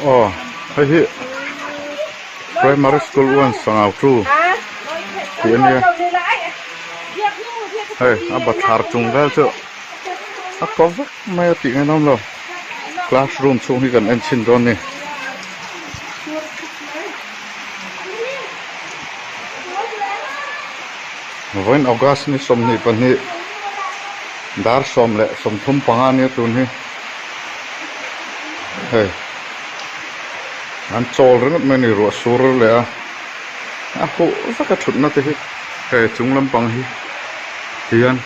Aw hei hi primary school one sangau two tih a nia hei a bathlar chung vel chu a ko vek mai a tih ngaih nawm lo classroom chhung hi kan en chhin dawn a ni. Vawiin August ni 22 dar 1:35 nia tun hi hei an chawl ringawt mai a ni ruah sur leh a a huh vek a thutna te hi hei chung lampang hi hian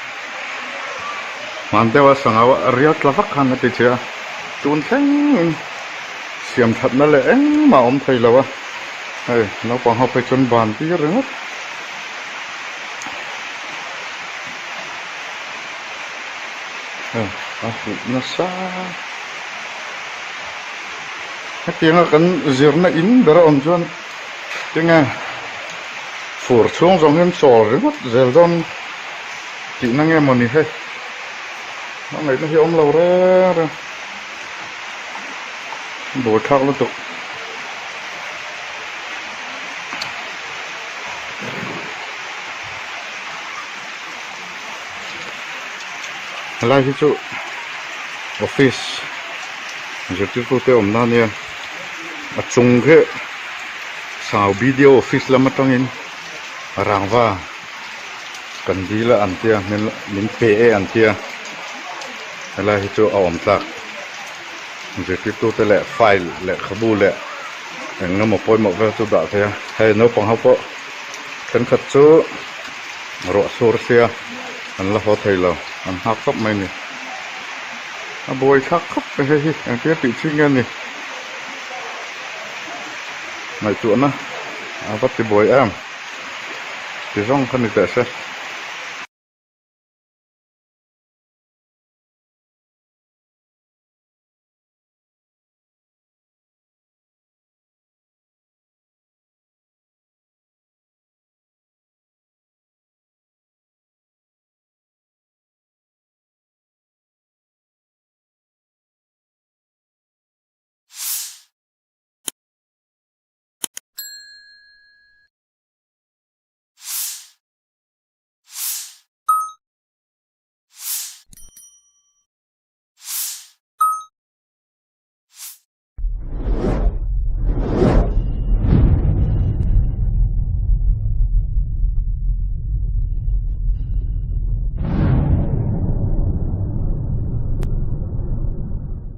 hman deuha sangau a rial tla vak khan a ti che a tun thlengin siam thatna leh engmah a awm thei lo a hei naupang ho phei chuan ban tir ringawt. A huh nasa hetianga kan zirna in ber a awm chuan tinge fur chhung zawng hian chawl ringawt zel dawn tihna nge mawni hei a ngaihna hi a awm lo reng reng buaithlak lutuk. Helai hi chu office zirtirtu te awmna ania a chung khi sau B_D_O office lam atangin rangva kan dil a an tia min pe e an tia helai hi chu a awm tlak zirtirtu te leh file lehkhabu leh eng emaw pawimawh vel chu dah thei a hei naupang ho pawh thenkhat chu. Ruah sur sia an la haw thei lo an nghak khawp mai a ni a buai thlak khawp mai hei hi engtia tih chi nge ni ngaihtuahna a va ti buai em ti zawng kha ni teh se.